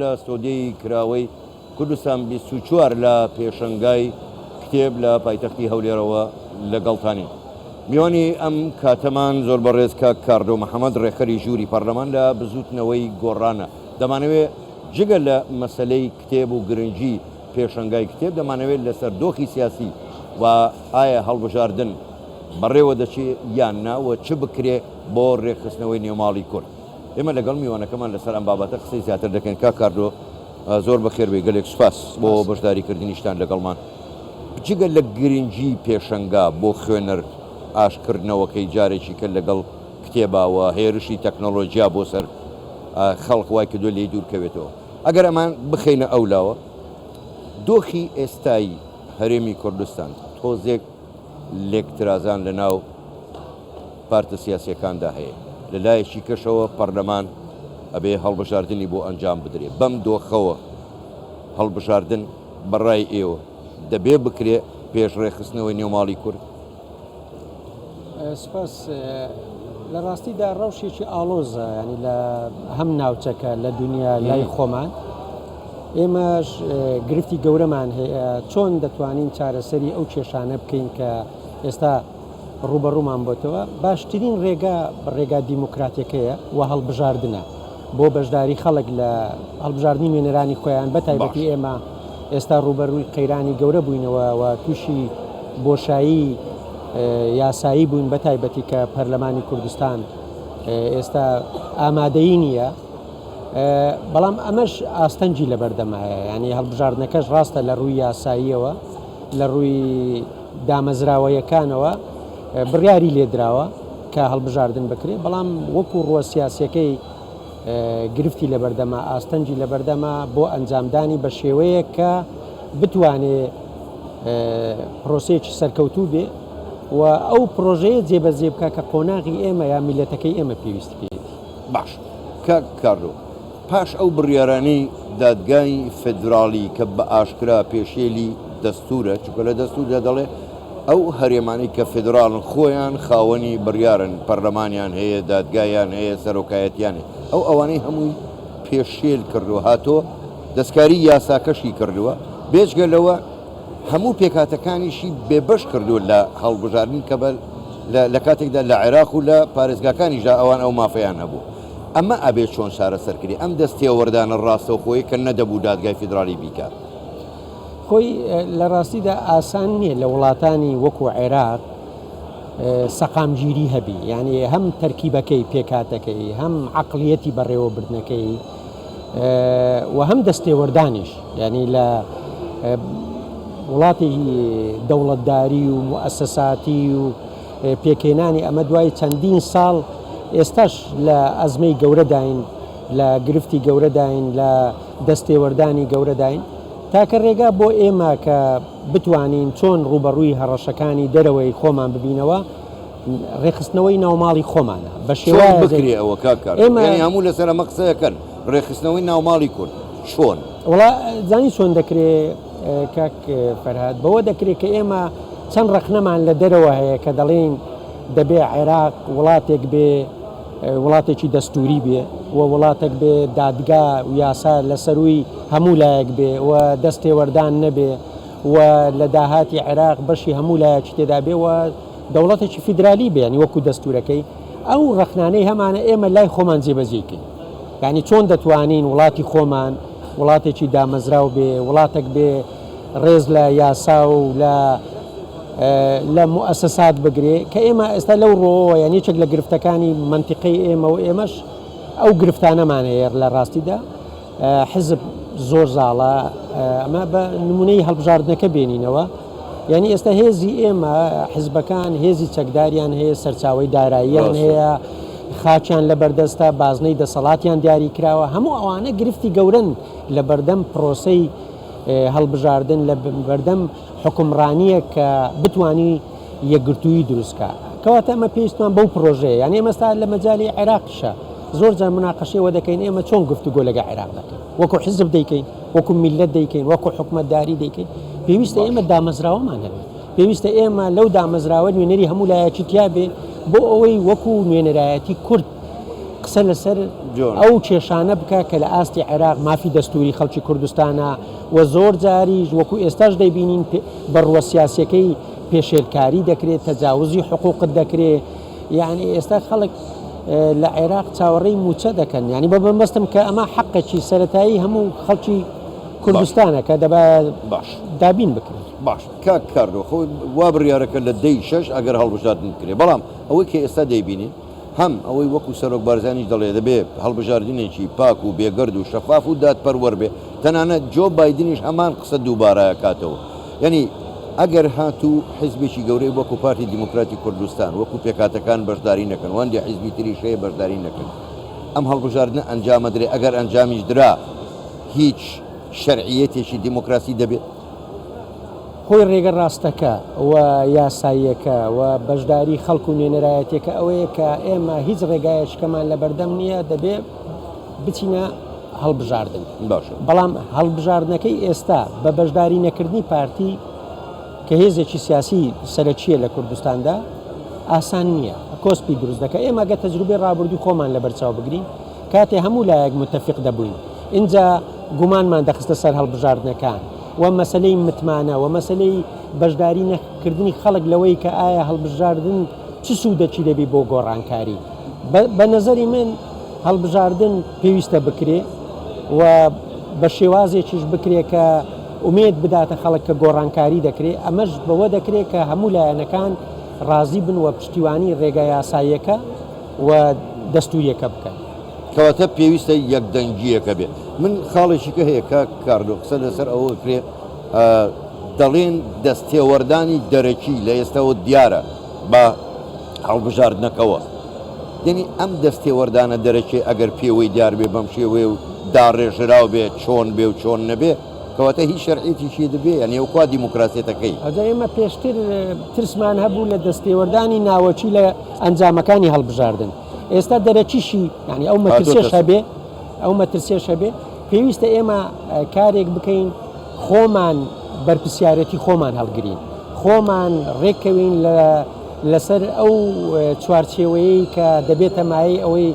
لە ستۆدیۆی کراوەی کوردستان 24 لە پێشەنگای کتێب لە پایتەختی هەولێرەوە لەگەڵتانین. میوانی ئەم کاتەمان زۆر بەڕێز کاک کاردۆ محەمەد ڕێکخەری ژووری پەرلەمان لە بزووتنەوەی گۆڕانە. دەمانەوێ جگە لە مەسەلەی کتێب و گرنگی پێشەنگای کتێب دەمانەوێت لەسەر دۆخی سیاسی و ئایا هەڵبژاردن بەڕێوە دەچێ یان نا و چ بکرێ بۆ رێکخستنەوەی نێوماڵی کورد. ئێمە لەگەڵ میوانەکەمان لەسەر ئەم بابەتە قسەی زیاتر دەکەین. کاک کاردۆ زۆر بەخێر بێی، گەلێک سوپاس بۆ بەشداریکردنیشتان لەگەڵمان. جگە لە گرنگی پێشەنگا بۆ خوێنەر ئاشکردنەوەکەی جارێکی کە لەگەڵ کتێبا و هێرشی تەکنۆلۆجیا بۆ سەر خەڵک وای کردووە لێی دوور کەوێتەوە. ئەگەر ئەمان بخەینە ئەو لاوە، دۆخی ئێستای هەرێمی کوردستان تۆزێک لێکترازان لە ناو پارتە سیاسییەکاندا هەیە، لە لایەکی کەشەوە پەرلەمان ئەبێ هەڵبژاردنی بۆ ئەنجام بدرێ، بەم دۆخەوە هەڵبژاردن بە ڕای ئێوە دەبێ بکرێ پێش ڕێکخستنەوەی نێو ماڵی کورد؟ سپاس. لە ڕاستیدا ڕەوشێکی ئاڵۆزە ینی لە هەم ناوچەکە لە دنیا لای خۆمان ئێمەش گرفتی گەورەمان هەیە چۆن دەتوانین چارەسەری ئەو کێشانە بکەین کە ئێستا ڕوبەڕوومان بۆتەوە باشترین ڕێگا ڕێگا دیموکراتەکەیە و هەڵبژاردنە بۆ بەشداری خەڵک لە هەڵبژاردنی نوێنەرانی خۆیان بە تایبەتی ئێمە ئێستا ڕووبەرووی قەیرانی گەورە بووینەوە و تووشی بۆشایی یاسایی بووین بە تایبەتی کە پەرلەمانی کوردستان ئێستا ئامادەیی نییە بەڵام ئەمەش ئاستەنگی لەبەردەمایە ینی هەڵبژاردنەکەش ڕاستە لە ڕووی یاساییەوە لە ڕووی دامەزراوەیەکانەوە بڕیاری لێدراوە کە هەڵبژاردن بکرێت بەڵام وەکو ڕووە سیاسیەکەی گرفتی لەبەردەمە ئاستەنگی لەبەردەمە بۆ ئەنجامدانی بە شێوەیەک کە بتوانێ پرۆسەیەکی سەرکەوتوو بێ و ئەو پرۆژەیە جێبەجێ بکە کە قۆناغی ئێمە یا میلەتەکەی ئێمە پێویستی پێیەتی. باش کاک کاردۆ پاش ئەو بڕیارانەی دادگای فیدراڵی کە بە ئاشکرا پێشێلی دەستورە، چونکە لە دەستوردا دەڵێ ئەو هەرێمانەی کە فیدراڵن خۆیان خاوەنی بڕیارن، پەرلەمانیان هەیە، دادگایان هەیە، سەرۆکایەتیان هەیە، ئەو ئەوانەی هەمووی پێشێل کردووە، هاتۆ دەستکاری یاساکەشی کردووە، بێجگە لەوە هەموو پێکهاتەکانیشی بێبەش کردووە لە هەڵبژاردن کە بە لە کاتێکدا لە عێراق و لە پارێزگاکانیشدا ئەوان ئەو مافەیان هەبوو. ئەمە ئەبێ چۆن چارەسەر کرێ؟ ئەم دەست تێوەردانە ڕاستەوخۆیە کە نەدەبوو دادگای فیدراڵی بیکات. خۆی لە ڕاستیدا ئاسان نییە لە وڵاتانی وەکو عێراق سەقامگیری هەبی یعنی هەم تەرکیبەکەی پێکهاتەکەی هەم عەقڵیەتی بەڕێوەبردنەکەی و هەم دەستێوەردانیش یعنی لە وڵاتی دەوڵەتداری و موئەسەساتی و پێکهێنانی ئەمە دوای چەندین ساڵ ئێستاش لە ئەزمەی گەورەداین لە گرفتی گەورەداین لە دەستێوەردانی گەورەداین تاکە ڕێگا بۆ ئێمە کە بتوانین چۆن ڕووبەڕووی هەڕەشەکانی دەرەوەی خۆمان ببینەوە ڕێکخستنەوەی ناوماڵی خۆمانە بە چۆن شێوازێک بکرێ ئەوە کاک کاردۆ؟ ئێمە یانی هەموو لەسەر ئەمە قسە ئەکەن ڕێکخستنەوەی ناوماڵی کورد چۆن؟ وەڵا زانی چۆن دەکرێ کاک فەرهاد بەوە دەکرێت کە ئێمە چەند ڕەخنەمان لە دەرەوە هەیە کە دەڵێین دەبێ عێراق وڵاتێک بێ وڵاتێکی دەستوری بێ و وڵاتێک بێ دادگا و یاسا لە سەرووی هەموو لایەک بێ و دەست تێوەردان نەبێ و لە داهاتی عێراق بەشی هەموو لایەکی تێدا بێ و دەوڵەتێکی فیدرالی بێ ینی وەکو دەستورەکەی ئەو ڕەخنانەی هەمانە ئێمە لای خۆمان جێبەجێی کەین یعنی چۆن دەتوانین وڵاتی خۆمان وڵاتێکی دامەزراو بێ وڵاتێک بێ ڕێز لە یاسا و لە لە موئەسەسات بگرێ کە ئێمە ئێستا لەو ڕۆوە یان یەکێک لە گرفتەکانی مەنتیقەی ئێمە و ئێمەش ئەو گرفتانەمان هەیە لە ڕاستیدا حزب زۆر زاڵە ئەمە بە نمونەی هەڵبژاردنەکە بێنینەوە یعنی ئێستا هێزی ئێمە حزبەکان هێزی چەکداریان هەیە سەرچاوی داراییان هەیە خاچیان لە بەردەستە بازنەی دەسەڵاتیان دیاری کراوە هەموو ئەوانە گرفتی گەورن لە بەردەم پرۆسەی هەڵبژاردن لە بەردەم حوکمڕانییەک کە بتوانی یەکگرتوویی دروست کا. کەواتە ئەمە پێویستمان بەو پرۆژەیە. یانی ئێمە ئێستا لە مەجالی عێراقیشا زۆر جار موناقەشەی ئەوە دەکەین ئێمە چۆن گفتوگۆ لەگەڵ عێراق دەکەین؟ وەکو حیزب دەیکەین، وەکو میللەت دەیکەین، وەکو حکومەتداری دەیکەین؟ پێویستە ئێمە دامەزراوەمان هەبێت. پێویستە ئێمە لەو دامەزراوە نوێنەری هەموو لایەکی تیا بێ بۆ ئەوەی وەکو نوێنەرایەتی کورد. قسە لەسەر ئەو کێشانە بکە کە لە ئاستی عێراق مافی دەستوری خەڵکی کوردستانە و زۆر جاریش وەکو ئێستاش دەیبینین بە ڕووە سیاسیەکەی پێشێلکاری دەکرێت، تەجاوزی حقوقت دەکرێت، یعنی ئێستا خەڵک لە عێراق چاوەڕێی مووچە دەکەن، یعنی بە مەبەستم کە ئەمە حەقێکی سەرەتایی هەموو خەڵکی کوردستانە کە دەبا باش دابین بکرێت. باش کاک کاردۆ خۆ وا بڕیارەکە لە دەی شەش ئەگەر هەڵبژاردن بکرێ بەڵام ئەوەی کە ئێستا دەیبینین هەم ئەوەی وەکو سەرۆک بارزانیش دەڵێ دەبێ هەڵبژاردنێکی پاک و بێگەرد و شەفاف و دادپەروەر بێ، تەنانەت جۆ بایدنیش هەمان قسە دووبارە ئەکاتەوە. یانی ئەگەر هاتوو حیزبێکی گەورەی وەکو پارتی دیموکراتی کوردستان وەکو پێکهاتەکان بەشداری نەکەن و هەندێ حیزبی تریش هەیە بەشداری نەکەن ئەم هەڵبژاردنە ئەنجامەدرێ، ئەگەر ئەنجامیش درا هیچ شەرعیەتێکی دیموکراسی دەبێ؟ خۆی ڕێگە ڕاستەکە و یاساییەکە و بەشداری خەڵک و نوێنەرایەتیەکە ئەوەیە کە ئێمە هیچ ڕێگایەکمان لەبەردەم نییە دەبێ بچینە هەڵبژاردن. باشە. بەڵام هەڵبژاردنەکەی ئێستا بە بەشداری نەکردنی پارتی کە هێزێکی سیاسی سەرەکییە لە کوردستاندا ئاسان نییە، کۆسپی دروست دەکات. ئێمە گەر تەجروبەی ڕابردووی خۆمان لەبەرچاو بگرین کاتێ هەموو لایەک متەفیق دەبووین ئینجا گومانمان دەخستە سەر هەڵبژاردنەکان و مەسەلەی متمانە و مەسەلەی بەشداری نەکردنی خەڵک لەوەی کە ئایا هەڵبژاردن چ سوودەکی دەبی بۆ گۆڕانکاری. بە نەزەری من هەڵبژاردن پێویستە بکرێ و بە شێوازێکیش بکرێ کە ئومێد بداتە خەڵک کە گۆڕانکاری دەکرێ، ئەمەش بەوە دەکرێ کە هەموو لایەنەکان ڕازی بن و پشتیوانی ڕێگا یاساییەکە و دەستووریەکە بکەن. کەواتە پێویستە یەکدەنگییەک هەبێ. من خاڵێکی کە هەیە کاک کاردۆ قسە لەسەر ئەوە ئەکرێ دەڵێن دەستێوەردانی دەرەکی لە ئێستاوە دیارە بە هەڵبژاردنەکەوە. یەنی ئەم دەستێوەردانە دەرەکیە ئەگەر پێوەی دیار بێ بەم شێوەیە و داڕێژراو بێ چۆن بێ و چۆن نەبێ کەواتە هیچ شەرعیەتیشی دەبێ یانی ئەو کوا دیموکراسیەتەکەی؟ ئەوجا ئێمە پێشتر ترسمان هەبوو لە دەستێوەردانی ناوەکی لە ئەنجامەکانی هەڵبژاردن. ئێستا دەرەکیشی یانی ئەو مەترسیەش هەبێ ئەو مەترسیەش هەبێ پێویستە ئێمە کارێک بکەین خۆمان بەرپرسیارەتی خۆمان هەڵگرین خۆمان ڕێککەوین لە لەسەر ئەو چوارچێوەیەی کە دەبێتە مایەی ئەوەی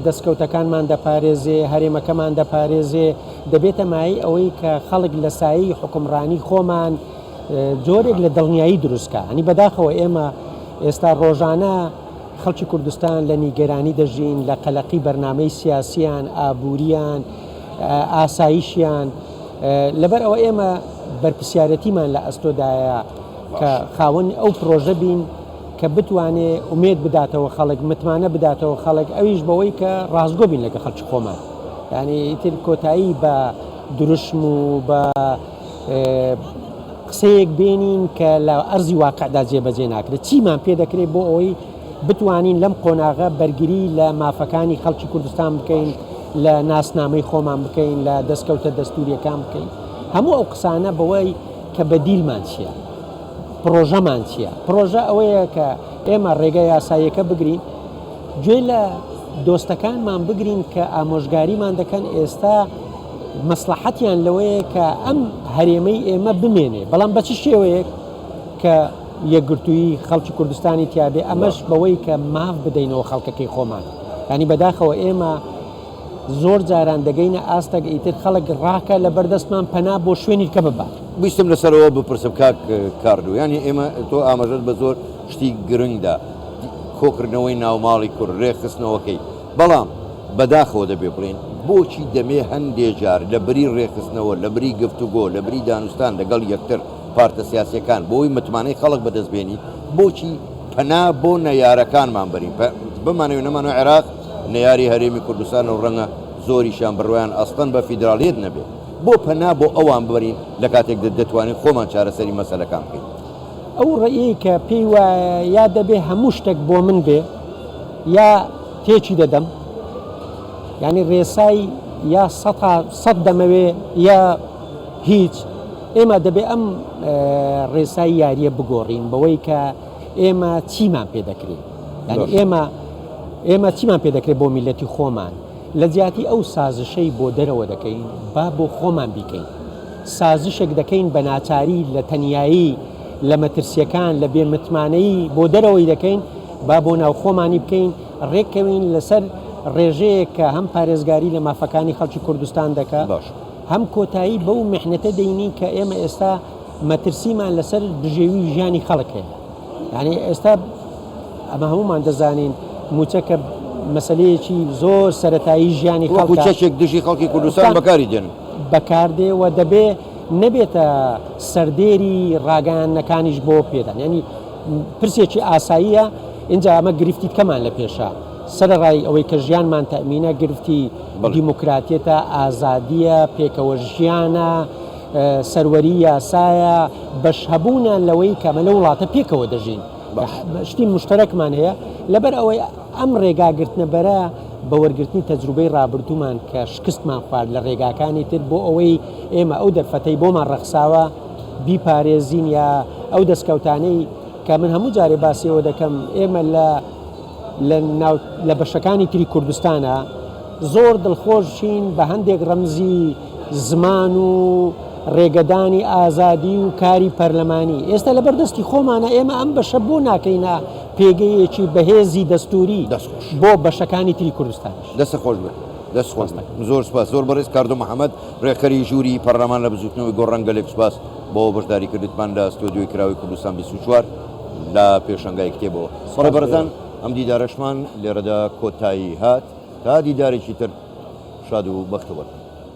دەستکەوتەکانمان دەپارێزێ هەرێمەکەمان دەپارێزێ دەبێتە مایەی ئەوەی کە خەڵک لە سایەی حوکمڕانی خۆمان جۆرێک لە دڵنیایی دروستکە هەنی بەداخەوە ئێمە ئێستا ڕۆژانە خەڵکی کوردستان لە نیگەرانی دەژین، لە قەلەقی بەرنامەی سیاسیان، ئابووریان، ئاسایشیان. لەبەر ئەوە ئێمە بەرپرسیارەتیمان لە ئەستۆدایە کە خاوەن ئەو پرۆژە بین کە بتوانێ ئومێد بداتەوە خەڵک، متمانە بداتەوە خەڵک، ئەویش بەوەی کە ڕاستگۆ بین لەگە خەڵکی خۆمان. یانی ئیتر کۆتایی بە دروشم و بە قسەیەک بێنین کە لە ئەرزی واقعدا جێبەجێ ناکرێت، چیمان پێ دەکرێت بۆ ئەوەی بتوانین لەم قۆناغە بەرگری لە مافەکانی خەڵکی کوردستان بکەین، لە ناسنامەی خۆمان بکەین، لە دەستکەوتە دەستوریەکان بکەین. هەموو ئەو قسانە بەوەی کە بەدیلمان چییە، پڕۆژەمان چییە؟ پڕۆژە ئەوەیە کە ئێمە ڕێگە یاساییەکە بگرین، گوێ لە دۆستەکانمان بگرین کە ئامۆژگاریمان دەکەن ئێستا مەسڵەحەتیان لەوەیە کە ئەم هەرێمەی ئێمە بمێنێ، بەڵام بە چ شێوەیەک کە یەکگرتوویی خەڵکی کوردستانی تیابێ، ئەمەش بەوەی کە ماف بدەینەوە خەڵکەکەی خۆمان. یانی بەداخەوە ئێمە زۆر جاران دەگەینە ئاستەک ئیتر خەڵک ڕاکە لەبەر دەستمان پەنا بۆ شوێنی کە ببا. ویستم لەسەر ئەوە بپرسم کاک کاردۆ، یانی ئێمە تۆ ئاماژەت بە زۆر شتی گرنگ دا، کۆکردنەوەی ناوماڵی کورد، رێکخستنەوەکەی، بەڵام بەداخەوە دەبێ بڵێین بۆچی دەمێ هەندێ جار لە بری رێکخستنەوە، لە بری گفتوگۆ، لە بری دانوستان لەگەڵ یەکتر پارتە سیاسیەکان بۆی متمانەی خەڵک بەدەست بێنی، بۆچی پەنا بۆ نەیارەکانمان بەرین؟ بمانەوێ نەمانەوێ عێراق نەیاری هەرێمی کوردستانە و رەنگە زۆریشیان بڕوایان ئەسڵەن بە فیدراڵیەت نەبێ. بۆ پەنا بۆ ئەوان ببەرین لە کاتێکدا دەتوانین خۆمان چارەسەری مەسەلەکان بکەین؟ ئەو ڕەئیەی کە پێی وایە یا دەبێ هەموو شتێک بۆ من بێ یا تێکی دەدەم، یانی ڕێسای یا سەتا سەت دەمەوێ یا هیچ، ئێمە دەبێ ئەم ڕێسای یارییە بگۆڕین بەوەی کە ئێمە چیمان پێ دەکرێ، یانی ئێمە ئێمە چیمان پێ دەکرێ بۆ میللەتی خۆمان، لە جیاتی ئەو سازشەی بۆ دەرەوە دەکەین با بۆ خۆمان بیکەین. سازشێک دەکەین بە ناچاری لە تەنیایی، لە مەترسییەکان، لە بێ متمانەیی بۆ دەرەوەی دەکەین، با بۆ ناوخۆمانی بکەین، ڕێککەوین لەسەر ڕێژەیەک کە هەم پارێزگاری لە مافەکانی خەڵکی کوردستان دەکا باش. هەم کۆتایی بەو میحنەتە دەینین کە ئێمە ئێستا مەترسیمان لەسەر بژێوی ژیانی خەڵک هەیە. یانی ئێستا ئەمە هەموومان دەزانین مووچە کە مەسەلەیەکی زۆر سەرەتایی ژیانی وەکو خەڵکە چەکێک دژی خەڵکی کوردستان بەکاری دێنن. بەکاردێ و دەبێ نەبێتە سەردێری ڕاگەیاندنەکانیش بۆ پێدان. یانی پرسێکی ئاساییە، ئینجا ئەمە گرفتی کەمان لە پێشە. سەرەڕای ئەوەی کە ژیانمان تەئمینە، گرفتی دیموکراتیەتە، ئازادییە، پێکەوە ژیانە، سەروەری یاسایە، بەش هەبوونە لەوەی کە ئەمە لەو وڵاتە پێکەوە دەژین. شتی موشتەرەکمان هەیە، لەبەر ئەوەی ئەم ڕێگا گرتنەبەرە بە وەرگرتنی تەجروبەی ڕابردوومان کە شکستمان خوارد لە ڕێگاکانی تر بۆ ئەوەی ئێمە ئەو دەرفەتەی بۆمان ڕەخساوە بیپارێزین یا ئەو دەستکەوتانەی کە من هەموو جارێ باسی ئەوە دەکەم ئێمە لە لە ناو لە بەشەکانی تری کوردستانە زۆر دڵخۆشین بە هەندێک ڕەمزی زمان و ڕێگەدانی ئازادی و کاری پەرلەمانی ئێستا لەبەر دەستی خۆمانە ئێمە ئەم بەشە بۆ ناکەینە پێگەیەکی بەهێزی دەستوری بۆ بەشەکانی تری کوردستانیش. دەستت خۆش بێت. دەست خۆش بێت. زۆر سوپاس. زۆر بەڕێز کاردۆ محەمەد، ڕێکخەری ژووری پەرلەمان لە بزووتنەوەی گۆڕان گەلێک سوپاس بۆ بەشداریکردنتمان لە ستۆدیۆی کراوەی کوردستان 24 لە پێشانگای کتێبەوە. بەڵێ بەڕێزان ئەم دیدارەشمان لێرەدا کۆتایی هات. تا دیدارێکی تر شاد و بەختەوەر بن.